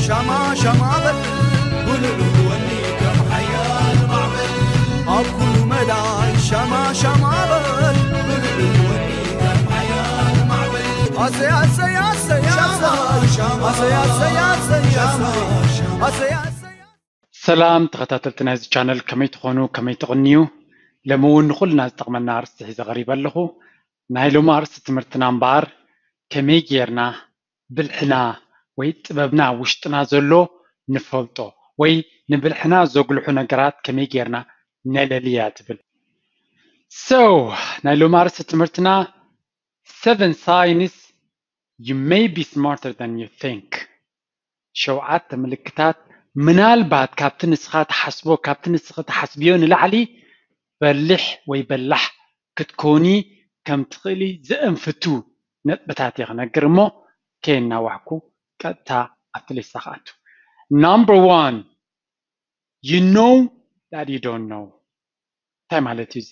ሻማ ሻማ በል ብልዑ ወኒ ከም ሓያል ማዕበል ኣብ ኩሉ መዳይ ሻማ ሻማ በል ብልዑ ወኒ ከም ሓያል ማዕበል ኣሰይ ኣሰይ ኣሰይ ኣሰይ ኣሰይ ኣሰይ ኣሰይ ኣሰይ ኣሰይ ኣሰይ ሰላም ተኸታተልቲ ናይዚ ቻነል፣ ከመይ ትኾኑ? ከመይ ትቕንዩ? ሎሚ እውን ንኹልና ዝጠቕመና ኣርእስቲ ሒዘ ቀሪበ ኣለኹ። ናይ ሎሚ ኣርእስቲ ትምህርትና እምበኣር ከመይ ጌርና ብልሕና ወይ ጥበብና ውሽጥና ዘሎ ንፈልጦ ወይ ንብልሕና ዘጉልሑ ነገራት ከመይ ጌርና ነለልያ ትብል። So ናይ ሎሚ ኣርእስቲ ትምህርትና seven signs you may be smarter than you think። ሸውዓተ ምልክታት ምናልባት ካብቲ ንስኻ ትሓስቦ ካብቲ ንስኺ ትሓስብዮ ንላዕሊ በሊሕ ወይ በላሕ ክትኮኒ ከም ትኽእሊ ዘእንፍቱ ነጥብታት እየ ክነግር እሞ ከየናዋሕኩ ቀጥታ ኣብቲ ሌሳ ክኣቱ። Number one, you know that you don't know። እንታይ ማለት እዩ እዚ?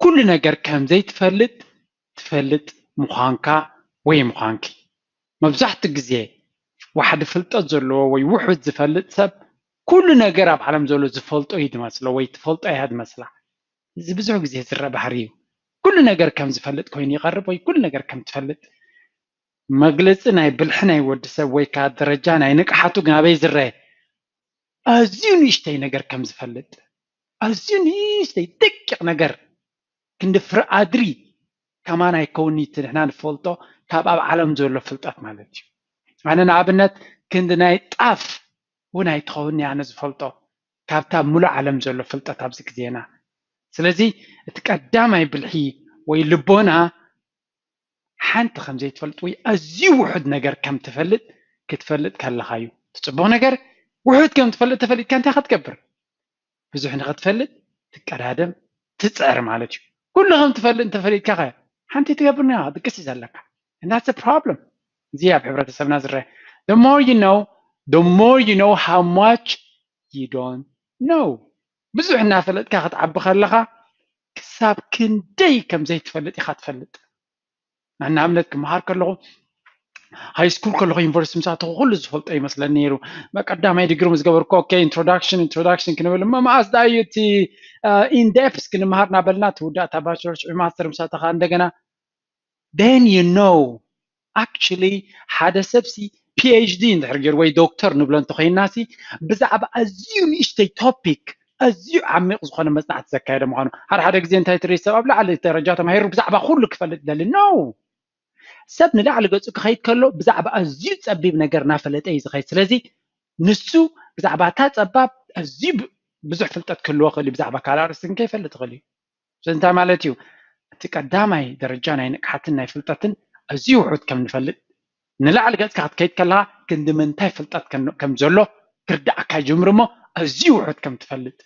ኩሉ ነገር ከም ዘይትፈልጥ ትፈልጥ ምዃንካ ወይ ምዃንኪ። መብዛሕትኡ ግዜ ዋሕዲ ፍልጠት ዘለዎ ወይ ውሑድ ዝፈልጥ ሰብ ኩሉ ነገር ኣብ ዓለም ዘሎ ዝፈልጦ እዩ ዝመስሎ ወይ ትፈልጦ እያ ዝመስላ። እዚ ብዙሕ ግዜ ዝረአ ባህሪ እዩ። ኩሉ ነገር ከም ዝፈልጥ ኮይኑ ይቐርብ ወይ ኩሉ ነገር ከም ትፈልጥ። መግለፂ ናይ ብልሒ ናይ ወዲ ሰብ ወይ ከዓ ደረጃ ናይ ንቕሓቱ ግን ኣበይ ዝረአ? ኣዝዩ ንእሽተይ ነገር ከም ዝፈልጥ፣ ኣዝዩ ንእሽተይ ደቂቕ ነገር ክንዲ ፍረ ኣድሪ ከማን ኣይከውን'ዩ እቲ ንሕና ንፈልጦ ካብ ኣብ ዓለም ዘሎ ፍልጠት ማለት እዩ። ኣነ ንኣብነት ክንዲ ናይ ጣፍ እውን ኣይትኸውን እያ ኣነ ዝፈልጦ ካብታ ሙሉእ ዓለም ዘሎ ፍልጠት ኣብዚ ግዜና። ስለዚ እቲ ቀዳማይ ብልሒ ወይ ልቦና ሓንቲ ከም ዘይትፈልጥ ወይ ኣዝዩ ውሑድ ነገር ከም ትፈልጥ ክትፈልጥ ከለኻ እዩ። እቲ ጽቡቕ ነገር ውሑድ ከም ትፈልጥ ተፈሊጥካ እንታይ ክትገብር? ብዙሕ ንኽትፈልጥ ትቀዳደም ትጽዕር ማለት እዩ። ኩሉ ከም ትፈልጥ እንተፈሊጥካ ኸ ሓንቲ ትገብር ኒኻ ድቅስ እዩ ዘለካ። And that's a problem። እዚ ኣብ ሕብረተሰብና ዝረአ the more you know the more you know how much you don't know። ብዙሕ እናፈለጥካ ክትዓቢ ከለኻ ክሳብ ክንደይ ከም ዘይትፈልጥ ኢኻ ትፈልጥ። ንኣብነት ክመሃር ከለኹ ሃይ ስኩል ከለኹ ዩኒቨርሲቲ ምስ ኣተኹ ኩሉ ዝፈልጦ ይመስለኒ ነይሩ። ቀዳማይ ዲግሪ ምስ ገበርኩ okay introduction introduction ክንብል እሞ መኣስ ደኣ እዩ እቲ ኢንዴፕስ ክንመሃር እናበልና ትውዳእ እታ ባችለር ሽዑ ማስተር ምስ ኣተኻ እንደገና then you know actually ሓደ ሰብሲ ፒኤችዲ እንድሕር ገይሩ ወይ ዶክተር ንብሎ እንተኮይናሲ ብዛዕባ ኣዝዩ ንእሽተይ ቶፒክ ኣዝዩ ዓሚቕ ዝኾነ መፅናዕቲ ዘካየደ ምዃኑ። ሓደ ሓደ ግዜ እንታይ ትርኢ ሰብ ኣብ ላዕሊ ደረጃ ተማሂሩ ብዛዕባ ኩሉ ክፈልጥ ይደሊ no ሰብ ንላዕሊ ገፁ ክኸይድ ከሎ ብዛዕባ ኣዝዩ ፀቢብ ነገር እናፈለጠ እዩ ዝኸይድ። ስለዚ ንሱ ብዛዕባ እታ ፀባብ ኣዝዩ ብዙሕ ፍልጠት ክህልዎ ክእል እዩ ብዛዕባ ካልእ ኣርእስቲ ግን ከይፈልጥ ይኽእል እዩ። እዚ እንታይ ማለት እዩ? እቲ ቀዳማይ ደረጃ ናይ ንቕሓትን ናይ ፍልጠትን ኣዝዩ ውሑድ ከም ንፈልጥ ንላዕሊ ገፅካ ክትከይድ ከለኻ ክንዲ ምንታይ ፍልጠት ከም ዘሎ ክርዳኣካ ይጅምር እሞ ኣዝዩ ውሑድ ከም ትፈልጥ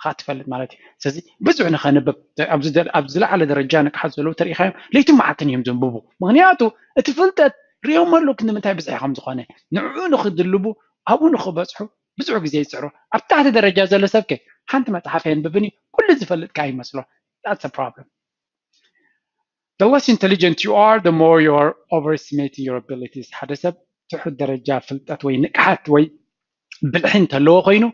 ኻ ትፈልጥ ማለት እዩ። ስለዚ ብዙሕ ንኸንብብ ኣብ ዝለዓለ ደረጃ ንቕሓት ዘለዉ ተሪኢኻዮም ለይትን መዓልትን እዮም ዘንብቡ። ምክንያቱ እቲ ፍልጠት ሪኦም ኣለዉ ክንዲ ምንታይ ብዝሒ ከም ዝኾነ ንዕኡ ንኽድልቡ ኣብኡ ንኽበፅሑ ብዙሕ ግዜ ይፅዕሩ። ኣብ ታሕቲ ደረጃ ዘሎ ሰብ ከ ሓንቲ መፅሓፍ ኣየንብብን እዩ። ኩሉ ዝፈልጥ ከኣ ይመስሎ። That's a problem. The less intelligent you are, the more you are overestimating your abilities. ሓደ ሰብ ትሑት ደረጃ ፍልጠት ወይ ንቅሓት ወይ ብልሒ እንተለዎ ኮይኑ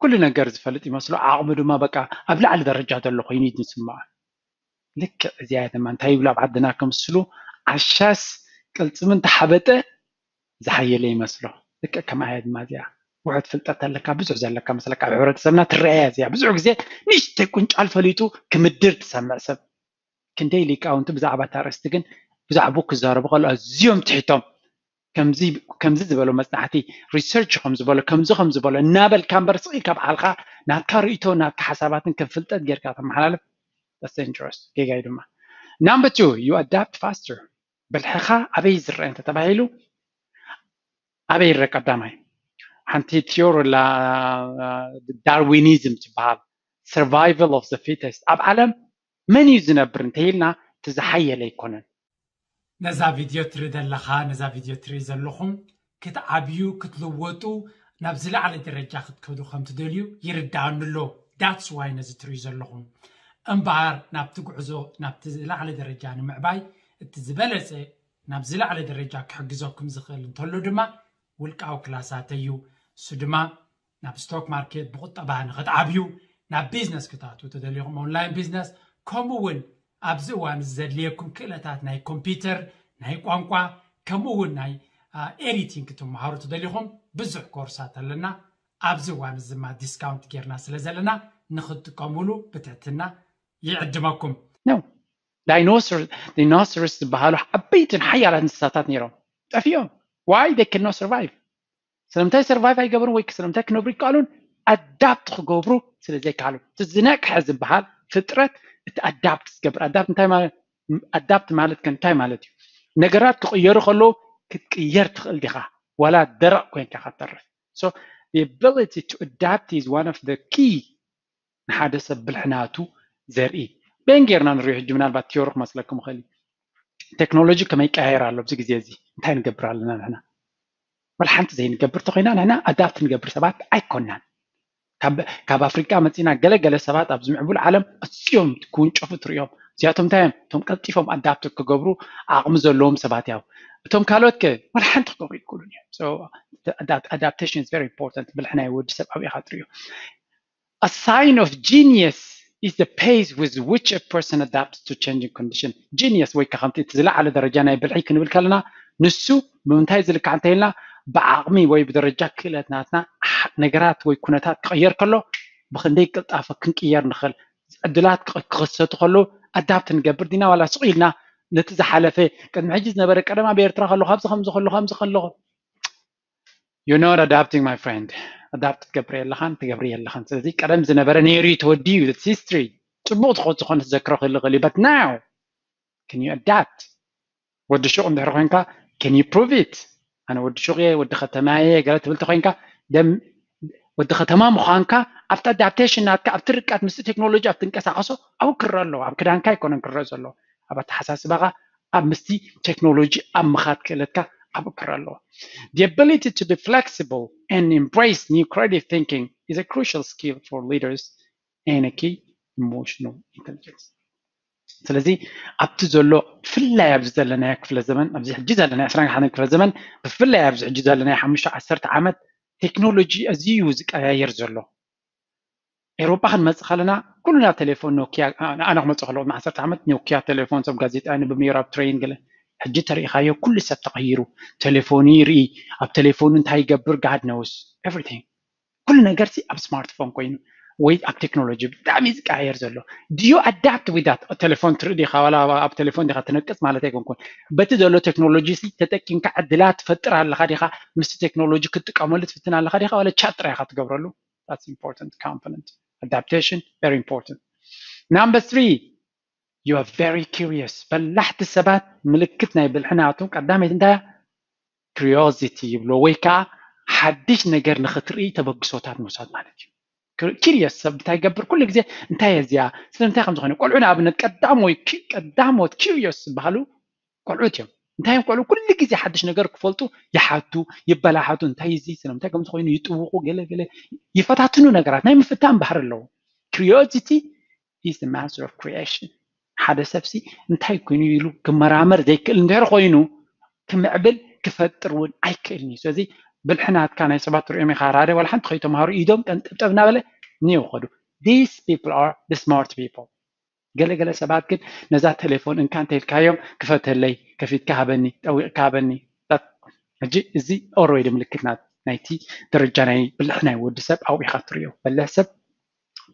ኩሉ ነገር ዝፈልጥ ይመስሎ። ዓቕሙ ድማ በቃ ኣብ ላዕሊ ደረጃ ዘሎ ኮይኑ እዩ ዝስምዖ። ልክዕ እዚኣ ድማ እንታይ ይብሉ ኣብ ዓድና ከምስሉ ዓሻስ ቅልፅምን ተሓበጠ ዝሓየለ ይመስሎ። ልክዕ ከምኣ እያ ድማ እዚኣ። ውሑድ ፍልጠት ኣለካ፣ ብዙሕ ዘለካ መስለካ። ኣብ ሕብረተሰብና ትረኣያ እዚኣ። ብዙሕ ግዜ ንእሽተይ ቁንጫል ፈሊጡ ክምድር ትሰምዕ ሰብ። ክንደይ ሊቃውንቲ ብዛዕባ እታ ኣርእስቲ ግን ብዛዕባኡ ክዛረቡ ከለዉ ኣዝዮም ትሒቶም። ከምዚ ዝበሎ መፅናዕቲ ሪሰርች ከም ዝበሎ ከምዚ ከም ዝበሎ እናበልካ እምበር ስቕ ኢልካ ባዕልኻ ናትካ ርእይቶ ናትካ ሓሳባትን ከም ፍልጠት ጌርካ ተመሓላልፍ dangerous ጌጋ እዩ ድማ። Number two, you adapt faster። ብልሕኻ ኣበይ ዝረአ እንተተባሂሉ ኣበይ ይረአ? ቀዳማይ ሓንቲ ቲዮሪ ኣላ ዳርዊኒዝም ትበሃል፣ survival of the fittest። ኣብ ዓለም መን እዩ ዝነብር እንተኢልና እቲ ዝሓየለ ኣይኮነን። ነዛ ቪድዮ ትርኢ ዘለኻ ነዛ ቪድዮ ትርኢ ዘለኹም ክትዓብዩ ክትልወጡ ናብ ዝለዓለ ደረጃ ክትከዱ ከም ትደልዩ ይርድኣኒ ኣሎ። That's why ነዚ ትርእዩ ዘለኹም። እምበኣር ናብቲ ጉዕዞ ናብቲ ዝለዓለ ደረጃ ንምዕባይ እቲ ዝበለጸ ናብ ዝለዓለ ደረጃ ክሕግዘኩም ዝኽእል እንተሎ ድማ ውልቃዊ ክላሳተይ እዩ። እሱ ድማ ናብ ስቶክ ማርኬት ብቁጠባ ንክትዓብዩ፣ ናብ ቢዝነስ ክትኣትዉ ተደሊኹም ኦንላይን ቢዝነስ፣ ከምኡ እውን ኣብዚ እዋን እዚ ዘድልየኩም ክእለታት ናይ ኮምፒውተር፣ ናይ ቋንቋ፣ ከምኡ እውን ናይ ኤዲቲንግ ክትመሃሩ ተደሊኹም ብዙሕ ኮርሳት ኣለና። ኣብዚ እዋን እዚ ድማ ዲስካውንት ጌርና ስለ ዘለና ንክትጥቀምሉ ብትሕትና ይዕድመኩም። ዳይኖሰርስ ዝበሃሉ ዓበይትን ሓያላት እንስሳታት ነይሮም፣ ጠፊኦም። Why? They cannot survive። ስለምንታይ ሰርቫይቭ ኣይገብሩን ወይ ስለምንታይ ክነብሩ ይከኣሉን? ኣዳፕት ክገብሩ ስለ ዘይከኣሉ። እቲ ዝነቅሐ ዝበሃል ፍጥረት እቲ ኣዳፕት ዝገብር ኣዳፕት እንታይ ኣዳፕት ማለት ከ እንታይ ማለት እዩ? ነገራት ክቕየሩ ከለዉ ክትቅየር ትኽእል ዲኻ ዋላ ደረቕ ኮይንካ ክትተርፍ? So the ability to adapt is one of the key ንሓደ ሰብ ብልሕናቱ ዘርኢ። በን ጌርና ንሪኦ ሕጂ ምናልባት ቲዮሪ ክመስለኩም ይኽእል እዩ። ቴክኖሎጂ ከመይ ይቀያየር ኣሎ ኣብዚ ግዜ እዚ እንታይ ንገብር ኣለና ንሕና? ወላ ሓንቲ ዘይንገብር ተኮይና ንሕና ኣዳፕት ንገብር ሰባት ኣይኮናን። ካብ ኣፍሪቃ መፂና ገለገለ ሰባት ኣብዚ ምዕቡል ዓለም ኣፅዮም ክውንጨፉ ትሪኦም። እዚኣቶም እንታይ እዮም? እቶም ቀልጢፎም ኣዳፕት ክገብሩ ዓቕሚ ዘለዎም ሰባት ያው እቶም ካልኦት ከ ወላ ሓንቲ ክገብሩ ይክእሉን እዮም። ኣዳፕቴሽን ኢዝ ቨሪ ኢምፖርታንት። ብልሒ ናይ ወዲ ሰብ ኣብኢኻ ትሪኦ። A sign of genius is the pace with which a person adapts to changing condition. ጂኒየስ ወይ ከዓ ከምቲ እቲ ዝለዓለ ደረጃ ናይ ብልሒ ክንብል ከለና ንሱ ብምንታይ ዝልካዕ እንተኢልና ብዓቕሚ ወይ ብደረጃ ክእለት ናትና ነገራት ወይ ኩነታት ክቕየር ከሎ ብክንደይ ቅልጣፈ ክንቅየር ንኽእል ዕድላት ክኽሰቱ ከለዉ ኣዳፕት ንገብር ዲና ዋላ ስቕ ኢልና ነቲ ዝሓለፈ ቅድሚ ሕጂ ዝነበረ ቀደም ኣብ ኤርትራ ከለኹ ኣብዚ ከምዚ ከለኹ ከምዚ ከለኹ You're not adapting my friend. ኣዳፕት ትገብር የለኻን ትገብር የለኻን። ስለዚ ቀደም ዝነበረ ነይሩ እዩ ተወዲኡ። It's history. ፅቡቕ ዝኾነ ትዘክሮ ክህሉ ክእል but now can you adapt? ወዲ ሹቕ እንድሕር ኮይንካ can you prove it? ኣነ ወዲ ሹቕ እየ ወዲ ከተማ እየ ገለ ትብል ተኮይንካ ወዲ ከተማ ምዃንካ ኣብቲ ኣዳፕቴሽን ናትካ ኣብቲ ርቀት ምስቲ ቴክኖሎጂ ኣብ ትንቀሳቐሶ ኣብኡ ክረአ ኣለዎ። ኣብ ክዳንካ ኣይኮነን ክረአ ዘለዎ ኣብ ኣተሓሳስባኻ ኣብ ምስቲ ቴክኖሎጂ ኣብ ምኻድ ክእለትካ ኣብኡ ክረአ ኣለዎ። The ability to be flexible and embrace new creative thinking is a crucial skill for leaders and a key emotional intelligence. ስለዚ ኣብቲ ዘሎ ብፍላይ ኣብዚ ዘለናዮ ክፍለ ዘመን ኣብዚ ሕጂ ዘለናዮ ዕስራን ሓደን ክፍለ ዘመን ብፍላይ ኣብዚ ሕጂ ዘለናዮ ሓሙሽተ ዓሰርተ ዓመት ቴክኖሎጂ ኣዝዩ ዝቀያየር ዘሎ። ኤሮጳ ክንመጽእ ከለና ኩልና ቴሌፎን ኖኪያ ኣነ ክመጽእ ከለኹ ዓሰርተ ዓመት ኖኪያ ቴሌፎን ሰብ ጋዜጣ የንብብ ነይሩ ኣብ ትሬን ገለ ሕጂ ተሪኢኻዮ ኩሉ ሰብ ተቐይሩ ቴሌፎኑ ይርኢ ኣብ ቴሌፎኑ እንታይ ይገብር God knows everything ኩሉ ነገር ሲ ኣብ ስማርትፎን ኮይኑ ወይ ኣብ ቴክኖሎጂ ብጣዕሚ ዝቀያየር ዘሎ do you adapt with that ቴሌፎን ትርኢ ዲኻ ዋላ ኣብ ቴሌፎን ዲኻ ትነቅጽ ማለት ኣይኮንኩን በቲ ዘሎ ቴክኖሎጂ ሲ ተጠቂምካ ዕድላት ትፈጥር ኣለኻ ዲኻ ምስቲ ቴክኖሎጂ ክትጥቀመሉ ትፍትን ኣለኻ ዲኻ ዋላ ቻት ጥራይ ኢኻ ትገብረሉ that's important component adaptation very important number three you are very curious በላሕቲ ሰባት ምልክት ናይ ብልሒ ናቶም ቀዳመይቲ እንታይ curiosity ይብሎ ወይ ከዓ ሓድሽ ነገር ንክትርኢ ተበግሶታት ምውሳድ ማለት እዩ curious ሰብ እንታይ ይገብር ኩሉ ግዜ እንታይ እዚኣ ስለምንታይ ከም ዝኾነ ቆልዑ ንኣብነት ቀዳሞት curious ዝበሃሉ ቆልዑት እዮም እንታይ እዮም ቆልዑ ኩሉ ግዜ ሓድሽ ነገር ክፈልጡ ይሓቱ ይበላሓቱ እንታይ እዚ ስለምንታይ ከም ዝኾይኑ ይጥውቁ ገለ ገለ ይፈታትኑ ነገራት ናይ ምፍታን ባህሪ ኣለዎ curiosity is the master of creation ሓደ ሰብ ሲ እንታይ ኮይኑ ኢሉ ክመራመር ዘይክእል እንድሕር ኮይኑ ክምዕብል ክፈጥር እውን ኣይክእልን እዩ ስለዚ ብልሒ ናትካ ናይ ሰባት ትሪኦም ኢኻ ራደ ዋላ ሓንቲ ከይተምሃሩ ኢዶም ቀንጥብጠብ እናበለ እኒኦ ከዱ these people are the smart people ገለገለ ሰባት ግን ነዛ ቴሌፎን እንካ እንተኢልካዮም ክፈተለይ ከፊትካ ሃበኒ ጠዊቕካ ሃበኒ ሕጂ እዚ already ምልክት ናይቲ ደረጃ ናይ ብልሕ ናይ ወዲ ሰብ ኣብኡ ኢኻ ትሪኦ በልሕ ሰብ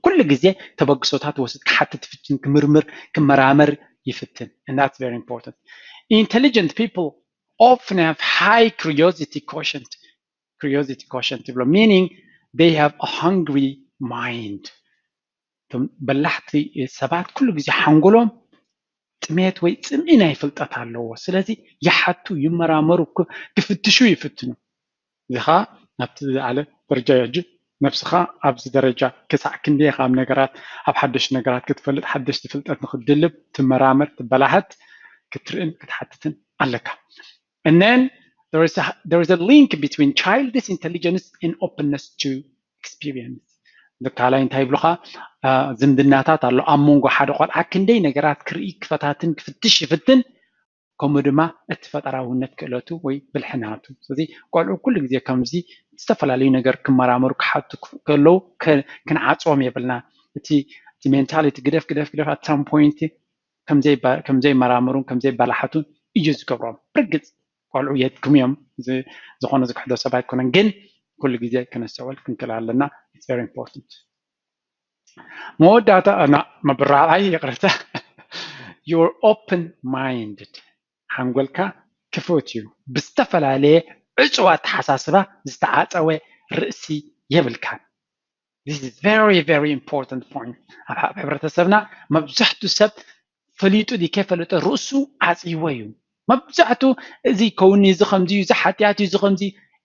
ኩሉ ግዜ ተበግሶታት ወስድ ክሓትት ይፍትን ክምርምር ክመራመር ይፍትን and that's very important intelligent people often have high curiosity quotient curiosity quotient ይብሎ meaning they have a hungry mind በላሕቲ ሰባት ኩሉ ግዜ ሓንጎሎም ጥሜት ወይ ፅምኢ ናይ ፍልጠት ኣለዎ ስለዚ ይሓቱ ይመራመሩ ክፍትሹ ይፍትኑ እዚ ከዓ ናብቲ ዝለዓለ ደረጃ እዩ ሕጂ ነብስኻ ኣብዚ ደረጃ ክሳዕ ክንደይ ካብ ነገራት ኣብ ሓደሽ ነገራት ክትፈልጥ ሓደሽቲ ፍልጠት ንክትድልብ ትመራመር ትበላሕት ክትርእን ክትሓትትን ኣለካ and then there is a, there is a link between child's intelligence and openness to experience ካልኣይ እንታይ ይብሉካ ዝምድናታት ኣሎ ኣብ መንጎ ሓደ ቆልዓ ክንደይ ነገራት ክርኢ ክፈታትን ክፍትሽ ይፍትን ከምኡ ድማ እቲ ፈጠራውነት ክእለቱ ወይ ብልሕናቱ። ስለዚ ቆልዑ ኩሉ ግዜ ከምዚ ዝተፈላለዩ ነገር ክመራመሩ ክሓቱ ከለዉ ክንዓፅዎም የብልና። እቲ ሜንታሊቲ ግደፍ ግደፍ ግደፍ ኣት ሳም ፖይንት ከምዘይመራምሩን ከምዘይበላሓቱን እዩ ዝገብሮም። ብርግፅ ቆልዑ የድክሙ እዮም፣ ዝኾነ ዝክሕዶ ሰብ ኣይኮነን፣ ግን ኩሉ ግዜ ክነስተውዕል ክንክእል ኣለና። ኢትስ ቨሪ ኢምፖርታንት። መወዳእታ ና መብራብዓይ ይቕርታ your open minded ሓንጎልካ ክፉት እዩ። ብዝተፈላለየ ዕፁው ኣተሓሳስባ ዝተዓፀወ ርእሲ የብልካን። This is very very important point። ኣብ ሕብረተሰብና መብዛሕቱ ሰብ ፈሊጡ ዲ ከይፈለጠ ርእሱ ዓፅይዎ እዩ። መብዛሕቱ እዚ ከውኒ እዚ ከምዚ እዚ ሓጢኣት እዚ ከምዚ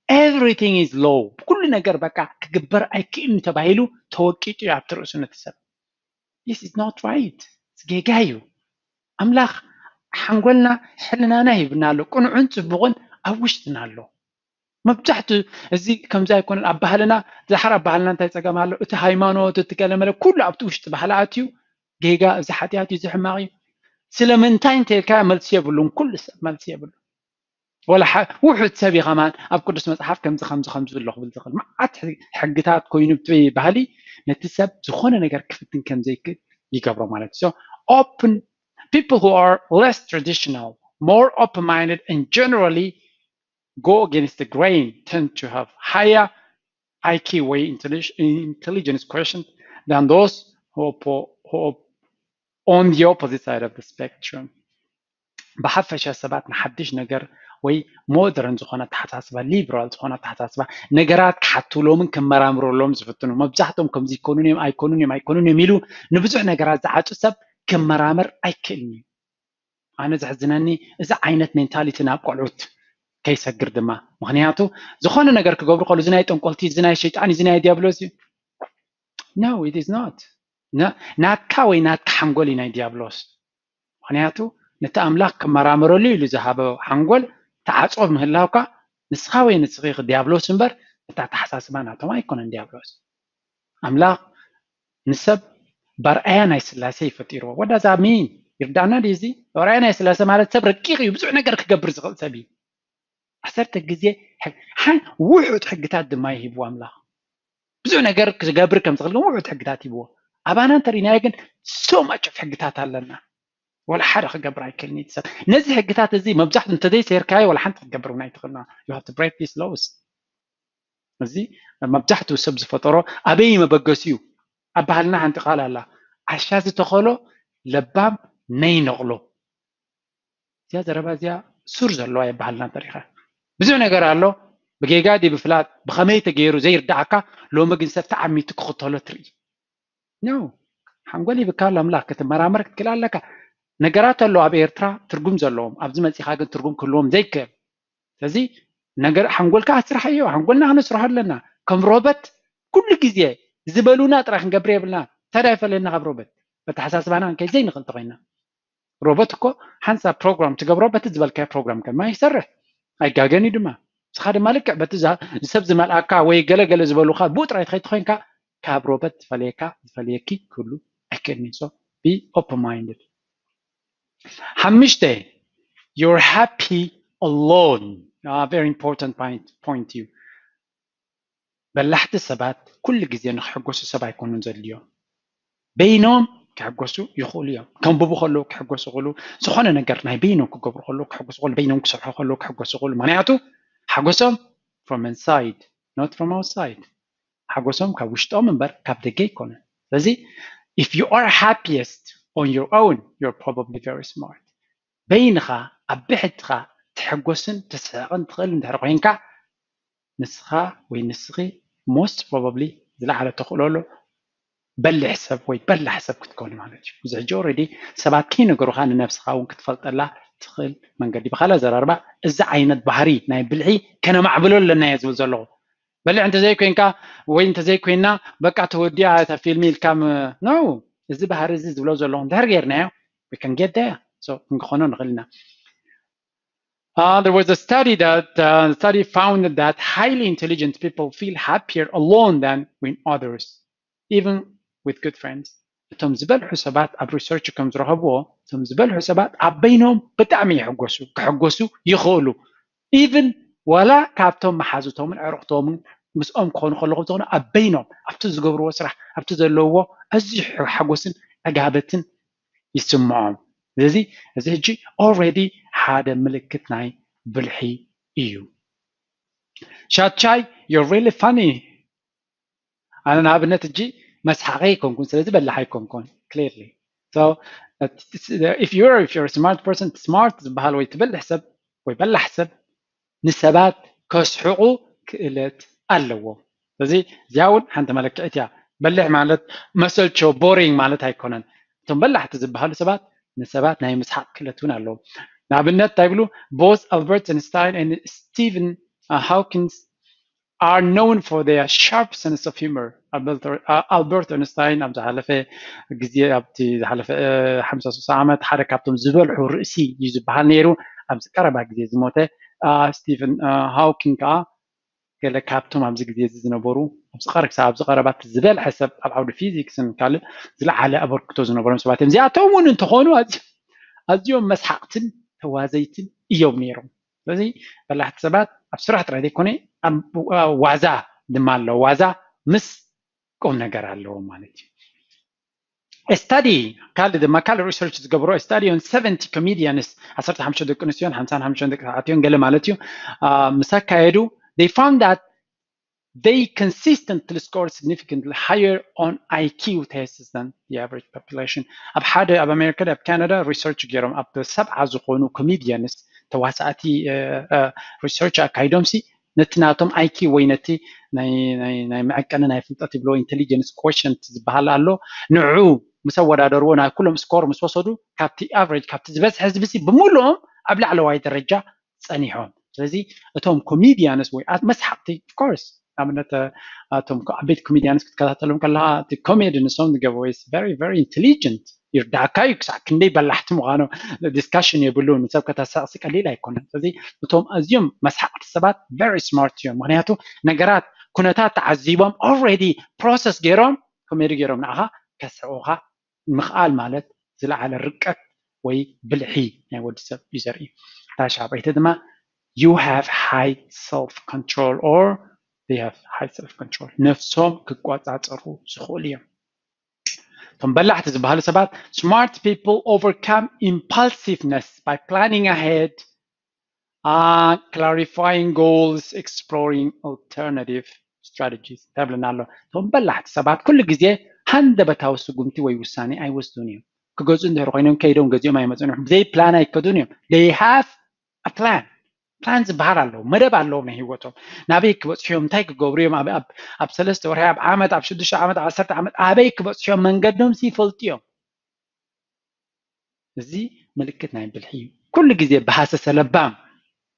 everything is low፣ ኩሉ ነገር በቃ ክግበር ኣይክእልን ተባሂሉ ተወቂጡ እዩ ኣብቲ ርእሱ ነቲ ሰብ። This is not right። ጌጋ እዩ። ኣምላኽ ሓንጎልና ሕልናና ሂብና ኣሎ፣ ቅኑዕን ፅቡቕን ኣብ ውሽጥና ኣሎ። መብዛሕቱ እዚ ከምዚ ኣይኮነን ኣብ ባህልና። ዛሕር ኣብ ባህልና እንታይ ፀገም ኣሎ? እቲ ሃይማኖት እቲ ገለመለ ኩሉ ኣብቲ ውሽጢ ባህሊ ኣትዩ ጌጋ እዚ ሓጢኣት እዩ፣ እዚ ሕማቕ እዩ። ስለምንታይ እንተልካ መልሲ የብሉን፣ ኩሉ ሰብ መልሲ የብሉ። ወላ ውሑድ ሰብ እዩ ከማን ኣብ ቅዱስ መፅሓፍ ከምዚ ከምዚ ከምዚ ኣሎ ክብል ዝኽእል መዓት ሕግታት ኮይኑ ብትበይ ባህሊ ነቲ ሰብ ዝኾነ ነገር ክፍትን ከም ዘይክእል ይገብሮ ማለት እዩ። So open people who are less traditional, more open minded and generally go against the grain tend to have higher I Q ወይ intelligence quotient than those who, who on the opposite side of the spectrum። ብሓፈሻ ሰባት ንሓድሽ ነገር ወይ ሞደርን ዝኾነ ኣተሓሳስባ፣ ሊብራል ዝኾነ ኣተሓሳስባ፣ ነገራት ክሓትብሎምን ክመራምርሎም ዝፍትኑ። መብዛሕትኦም ከምዚ ይኮኑን እዮም ኣይኮኑን እዮም ኣይኮኑን እዮም ኢሉ ንብዙሕ ነገራት ዝዓፁ ሰብ ክመራመር ኣይክእልን እዩ። ኣነ ዘሕዝነኒ እዚ ዓይነት ሜንታሊቲ ናብ ቆልዑት ከይሰግር ድማ። ምክንያቱ ዝኾነ ነገር ክገብሩ ከሉ እዚ ናይ ጠንቆልቲ፣ እዚ ናይ ሸይጣን፣ እዚ ናይ ዲያብሎስ እዩ። No, it is not። ናትካ ወይ ናትካ ሓንጎል እዩ ናይ ዲያብሎስ። ምክንያቱ ነቲ ኣምላኽ ክመራመረሉ ኢሉ ዝሃበ ሓንጎል ተዓፅዎ ምህላውካ ንስኻ ወይ ንስኺ ዲያብሎስ እምበር እቲ ኣተሓሳስባ ናቶም ኣይኮነን ዲያብሎስ። ኣምላኽ ንሰብ በርኣያ ናይ ስላሴ ይፈጢርዎ። ወዳዛ ሚን ይርዳና ድዩ? እዚ በርኣያ ናይ ስላሴ ማለት ሰብ ረቂቕ እዩ፣ ብዙሕ ነገር ክገብር ዝኽእል ሰብ እዩ። ዓሰርተ ግዜ ውሑድ ሕግታት ድማ ይሂብዎ ኣምላኽ። ብዙሕ ነገር ክገብር ከም ዝኽእል ግን ውሑድ ሕግታት ይብዎ። ኣባና እንተሪናዮ ግን so much of ሕግታት ኣለና። ወላ ሓደ ክገብር ኣይክእልን እዩ ሰብ። ነዚ ሕግታት እዚ መብዛሕቱ እንተዘይሰይርካዮ ወላ ሓንቲ ክትገብር እውን ኣይትኽእልና። You have to break these laws። እዚ መብዛሕትኡ ሰብ ዝፈጠሮ ኣበይ መበገሲኡ? ኣብ ባህልና ሓንቲ ቃል ኣላ፣ ዓሻ ዝተኸሎ ለባም ነይነቕሎ። እዚኣ ዘረባ እዚኣ ሱር ዘለዋ እያ ባህልና እንተሪኻ። ብዙሕ ነገር ኣሎ ብጌጋ ድዩ ብፍላጥ ብኸመይ ተገይሩ ዘይርዳዓካ፣ ሎሚ ግን ሰብ ተዓሚቱ ክኽተሎ ትርኢ። No፣ ሓንጎል ይብካ ኣሎ ኣምላኽ ክትመራመር ክትክእል ኣለካ። ነገራት ኣሎ ኣብ ኤርትራ ትርጉም ዘለዎም ኣብዚ መፂኻ ግን ትርጉም ክህልዎም ዘይክእል። ስለዚ ነገር ሓንጎልካ ኣስርሓዮ፣ ሓንጎልና ክነስርሖ ኣለና። ከም ሮበት ኩሉ ግዜ ዝበሉና ጥራይ ክንገብር የብልና። እንታይ ደኣ ይፈለየና ካብ ሮበት? በተሓሳስባና ክንከይድ ዘይንኽእል ተኾይና ሮቦት እኮ ሓንሳብ ፕሮግራም ትገብሮ በቲ ዝበልካዮ ፕሮግራም ከማ ይሰርሕ ኣይጋገን እዩ ድማ። ንስኻ ድማ ልክዕ በቲ ዝሰብ ዝመልኣካ ወይ ገለገለ ዝበሉካ ብኡ ጥራይ ትኸይድ ኮይንካ ካብ ሮቦት ዝፈለየካ ዝፈለየኪ ክህሉ ኣይክእልን እዩ። So be open minded። ሓምሽተ you're happy alone። Very important point እዩ። በላሕቲ ሰባት ኩሉ ግዜ ንክሕጎሱ ሰብ ኣይኮኑን ዘድልዮም። በይኖም ክሕጎሱ ይኽእሉ እዮም። ከንብቡ ከለዉ ክሕጎሱ ይኽእሉ። ዝኾነ ነገር ናይ በይኖም ክገብሩ ከለዉ ክሕጎሱ ይኽእሉ። በይኖም ክሰርሑ ከለዉ ክሕጎሱ ይኽእሉ። ምክንያቱ ሓጎሶም from inside, not from outside። ሓጎሶም ካብ ውሽጦም እምበር ካብ ደገ ኣይኮነን። ስለዚ if you are happiest on your own, you're probably very smart። በይንኻ ኣብ ብሕትኻ ትሕጎስን ትስሕቕን ትኽእል እንድሕር ኮይንካ ንስኻ ወይ ንስኺ most probably ዝለዓለ ተኽእሎ ኣሎ በሊሕ ሰብ ወይ በላሕ ሰብ ክትከውን ማለት እዩ። እዚ ሕጂ already ሰባት ከይነገሩኻ ንነብስኻ እውን ክትፈልጠላ ትኽእል መንገዲ። ብኻልእ ኣዘራርባ እዚ ዓይነት ባህሪ ናይ ብልዒ ከነማዕብሎ ኣለና እየ ዝብል ዘለኹ። በሊሕ እንተዘይኮይንካ ወይ እንተዘይኮይና በቃ ተወዲኣ እታ ፊልም ኢልካ no። እዚ ባህሪ እዚ ዝብሎ ዘለኹ እንድሕር ገይርናዮ we can get there። So ክንክኾኖ ንኽእል ኢና። Uh, there was a study that uh, study found that highly intelligent people feel happier alone than with others, even with good friends. እቶም ዝበልሑ ሰባት ኣብ research ከም ዝረኸብዎ እቶም ዝበልሑ ሰባት ኣብ በይኖም ብጣዕሚ ይሕጎሱ ክሕጎሱ ይኽእሉ even ዋላ ካብቶም መሓዙቶምን ዕሩቕቶምን ምስኦም ክኾኑ ከለኹ ዝኾኑ ኣብ በይኖም ኣብቲ ዝገብርዎ ስራሕ ኣብቲ ዘለውዎ ኣዝዩ ሓጎስን ዕጋበትን ይስምዖም ስለዚ እዚ ሕጂ already ሓደ ምልክት ናይ ብልሒ እዩ ሻቻይ you're really funny ኣነ ንኣብነት እጂ መስሓቂ ኣይኮንኩን ስለዚ በላሕ ኣይኮንኩን clearly so if you're if you're a smart person smart ዝበሃል ወይ ትበልሕ ሰብ ወይ በላሕ ሰብ ንሰባት ከስሕቑ ክእለት ኣለዎ ስለዚ እዚኣ እውን ሓንቲ መለክዒት እያ በልሕ ማለት መሰልቸው boring ማለት ኣይኮነን እቶም በላሕቲ ዝበሃሉ ሰባት ንሰባት ናይ ምስሓቅ ክእለት እውን ኣለዎም ንኣብነት እንታይ ይብሉ both Albert Einstein and Stephen Hawkins are known for their sharp sense of humor. Albert Einstein ኣብ ዝሓለፈ ግዜ ኣብቲ ዝሓለፈ ሓምሳ ስሳ ዓመት ሓደ ካብቶም ዝበልሑ ርእሲ እዩ ዝበሃል ነይሩ ኣብዚ ቀረባ ግዜ ዝሞተ ስቲቨን ሃውኪንግ ከዓ ገለ ካብቶም ኣብዚ ግዜ እዚ ዝነበሩ ኣብዚ ቀረ ክሳብ ኣብዚ ቀረባ ዝበልሐ ሰብ ኣብ ዓውዲ ፊዚክስን ካልእ ዝለዓለ ኣበርክቶ ዝነበሮም ሰባት እዮም እዚኣቶም እውን እንተኾኑ ኣዝዮም መስሓቕትን ተዋዘይትን እዮም ነይሮም ስለዚ በላሕቲ ሰባት ኣብ ስራሕ ጥራይ ዘይኮነ ኣብ ዋዛ ድማ ኣሎ ዋዛ ምስ ቁም ነገር ኣለዎ ማለት እዩ study ካልእ ድማ ካልእ research ዝገብሮ study on seventy comedians ዓሰርተ ሓሙሽተ ደቂ ኣንስትዮን ሓምሳን ሓሙሽተ ደቂ ተባዕትዮን ገለ ማለት እዩ ምስ ኣካየዱ they found that they consistently score significantly higher on I Q tests than the average population ኣብ ሓደ ኣብ ኣሜሪካ ኣብ ካናዳ research ገይሮም ኣብ ሰብዓ ዝኾኑ comedians ተዋሳእቲ research ኣካይዶም ሲ ነቲ ናቶም I Q ወይ ነቲ ናይ ምዕቀኒ ናይ ፍልጠት ይብሎ intelligence quotient ዝበሃል ኣሎ ንዑ ምስ ኣወዳደርዎ ናይ ኩሎም score ምስ ወሰዱ ካብቲ average ካብቲ ዝበዝሐ ህዝቢ ሲ ብምሉኦም ኣብ ላዕለዋይ ደረጃ ጸኒሖም ስለዚ እቶም comedians ወይ መስሓቕቲ of course ኣብነት እቶም ዓበይቲ comedians ክትከታተሎም ከለካ እቲ comedy ንሶም ዝገብርዎ is very very intelligent ይርዳእካ እዩ ክሳዕ ክንደይ በላሕቲ ምዃኖም discussion የብሉን ንሰብ ከተሳቕሲ ቀሊል ኣይኮነን ስለዚ እቶም ኣዝዮም መስሓቕቲ ሰባት very smart እዮም ምክንያቱ ነገራት ኩነታት ተዓዚቦም already process ገይሮም comedy ገይሮም ንዓኻ ከስሕቑኻ ምኽኣል ማለት ዝለዓለ ርቀት ወይ ብልሒ ናይ ወዲ ሰብ እዩ ዘርኢ እታ ሻብዐይቲ ድማ you have high self control or they have high self control ነፍሶም ክቆጻጸሩ ዝኽእሉ እዮም እቶም በላሕቲ ዝበሃሉ ሰባት smart people overcome impulsiveness by planning ahead clarifying goals exploring alternative strategies ተብልና ኣሎ እቶም በላሕቲ ሰባት ኩሉ ግዜ ሃንደበታዊ ስጉምቲ ወይ ውሳኔ ኣይወስዱን እዮም ክገዝኡ እንድሕር ኮይኖም ከይዶም ገዚኦም ኣይመፅኡን እዮም ብዘይ ፕላን ኣይከዱን እዮም they have plan plan ዝበሃል ኣለዎ መደብ ኣለዎም ናይ ህይወቶም ናበይ ክበፅሑ እዮም እንታይ ክገብሩ እዮም ኣብ ሰለስተ ወርሒ ኣብ ዓመት ኣብ ሽዱሽተ ዓመት ኣብ ዓሰርተ ዓመት ኣበይ ክበፅሑ እዮም መንገዶም ይፈልጡ እዮም እዚ ምልክት ናይ ብልሒ እዩ ኩሉ ግዜ ብሃሰሰ ለባም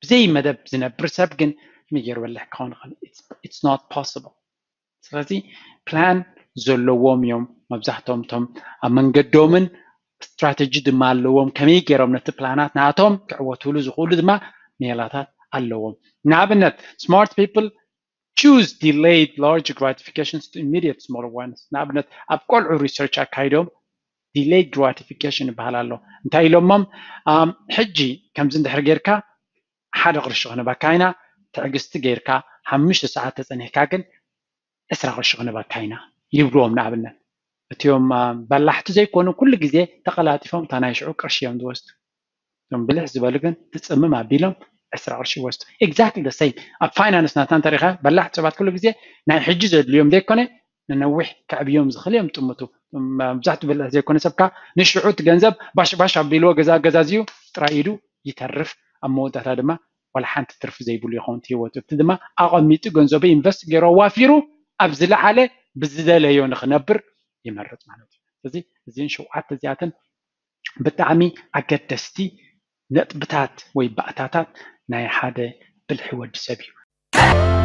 ብዘይ መደብ ዝነብር ሰብ ግን መየር በልሕ ክኸውን ይኽእል it's not possible ስለዚ ፕላን ዘለዎም እዮም መብዛሕቶም ቶም ኣብ መንገዶምን ስትራተጂ ድማ ኣለዎም ከመይ ገይሮም ነቲ ፕላናት ናቶም ክዕወትሉ ዝኽእሉ ድማ ሜላታት ኣለዎም ንኣብነት smart people choose delayed large gratifications to immediate small ones ንኣብነት ኣብ ቆልዑ research ኣካይዶም delayed gratification ይበሃል ኣሎ እንታይ ኢሎሞም ሕጂ ከምዚ እንድሕር ጌርካ ሓደ ቅርሺ ክንበካ ኢና ትዕግስቲ ጌርካ ሓሙሽተ ሰዓት ተፀኒሕካ ግን ዕስራ ቅርሺ ክንበካ ኢና ይብልዎም ንኣብነት እቲኦም በላሕቲ ዘይኮኑ ኩሉ ግዜ ተቀላጢፎም እታ ናይ ሽዑ ቅርሺ እዮም ዝወስዱ እቶም ብልሕ ዝበሉ ግን ትፅምም ኣቢሎም ዕስራ ቅርሺ ይወስዱ exactly the same ኣብ finance ናትና እንተሪኻ በላሕቲ ሰባት ኩሉ ግዜ ናይ ሕጂ ዘድልዮም ዘይኮነ ንነዊሕ ከዕብዮም ዝኽእል እዮም ጥምቱ መብዛሕትኡ ብልሕ ዘይኮነ ሰብካ ንሽዑ እቲ ገንዘብ ባሽባሽ ኣቢልዎ ገዛ ገዛዝዩ ጥራይ ኢዱ ይተርፍ ኣብ መወዳእታ ድማ ዋላ ሓንቲ ትርፊ ዘይብሉ ይኸውን ህይወቱ እቲ ድማ ኣቐሚጡ ገንዘቡ invest ገይሩ ኣዋፊሩ ኣብ ዝለዓለ ብዝደለዮ ንክነብር ይመርፅ ማለት እዩ እዚ እዚን ሸውዓተ እዚኣትን ብጣዕሚ ኣገደስቲ ነጥብታት ወይ ባእታታት ናይ ሓደ ብልሒ ወዲ ሰብ እዩ